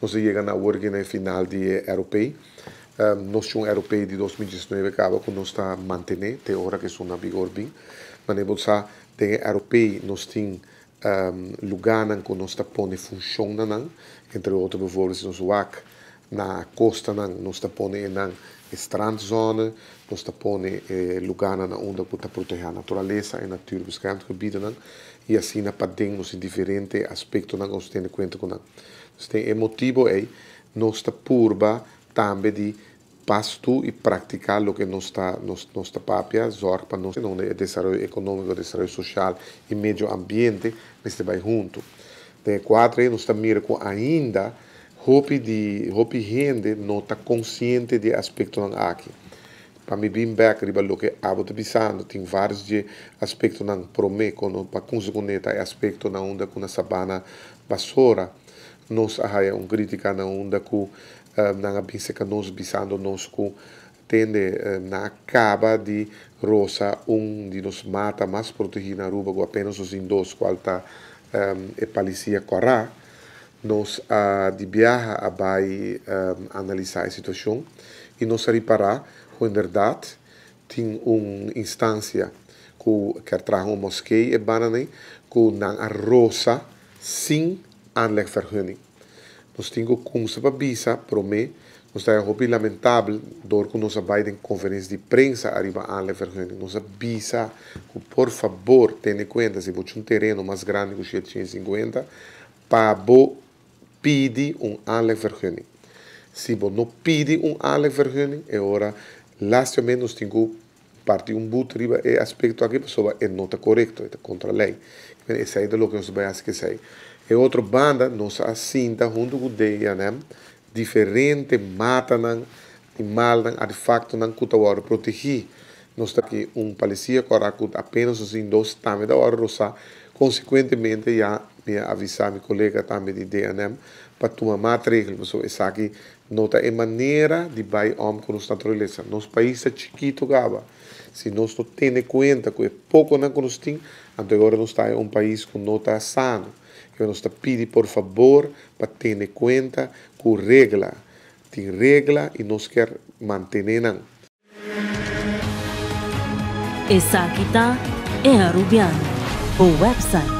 Nos a yega na awor na final di ROP. Nos tin un ROP di 2019 caba cu nos ta mantene te ora cu esun na vigor bin. Mas bo sa, den ROP nos tin lugar cu nos ta pone funcion nan, entre otro, bijvoorbeeld, si nos wak na costa nan, nos ta pone nan strandzone, nos ta pone lugar na unda cu ta protege naturalesa y natuurbeschermd nan, y asina paden nos diferente aspecto nan nos tene cuenta cu nan. Anto, e motibo ey nos ta purba tambe di pasto y practica loke nos ta papia, zorg pa nos desaroyo economico, desaroyo social y medio ambiente mester bay hunto. Den cuadro nos ta mira cu ainda hopi di hopi hende no ta consciente di aspecto nan aki. Pa mi bin back riba loke abo ta bisando, tin varios di aspecto nan prome con pa consecuente aspecto na unda cu na Sabana Basora nos a haya un critica na unda cu nan a bin serca nos bisando nos cu tende nan a caba di rosa un di nos mata mas protegi na Aruba, cu apenas nos dos, cual ta e palisia cora. Nos a di biaha a bay analisa e situacion y nos a ripara cu en berdad tin un instancia cu kier traha un moskee e banda cu nan a rosa sin aanlegvergunning. Nos tin cu cuminsa pa bisa, prome, nos ta hopi lamentabel door cu nos a bay den conferencia di prensa ariba aanlegvergunning. Nos a bisa cu por fabor tene cuenta, si bo tin un tereno mas grandi cu 750, pa bo pidi un aanlegvergunning. Si bo no pidi un aanlegvergunning, e ora lastimamente nos tin cu parti un boete riba e aspecto aki, pasobra e no ta corecto, ta contra ley. Esey ta loke nos ta bay haci cu esey. E otro banda, nos a sinta hunto cu DNM, diferente matanan, animalnan, artefactonan cu ta wordo protegi. Nos ta aki un palisia cu apenas asina dos tambe ta wordo rosa. Consecuentemente, ya mi a avisa mi colega tambe di DNM pa tuma maatregel. So, esaki no ta e manera di bay om cu nos naturalesa. Nos pais ta chikito caba. Si nos no tene cuenta cu e poco nan cu nos tin, anto awor nos ta un pais cu no ta sano. Cu nos ta pidi por fabor pa tene cuenta cu regla. Tin regla y nos kier mantene nan. Esaki ta E Arubiano, e website.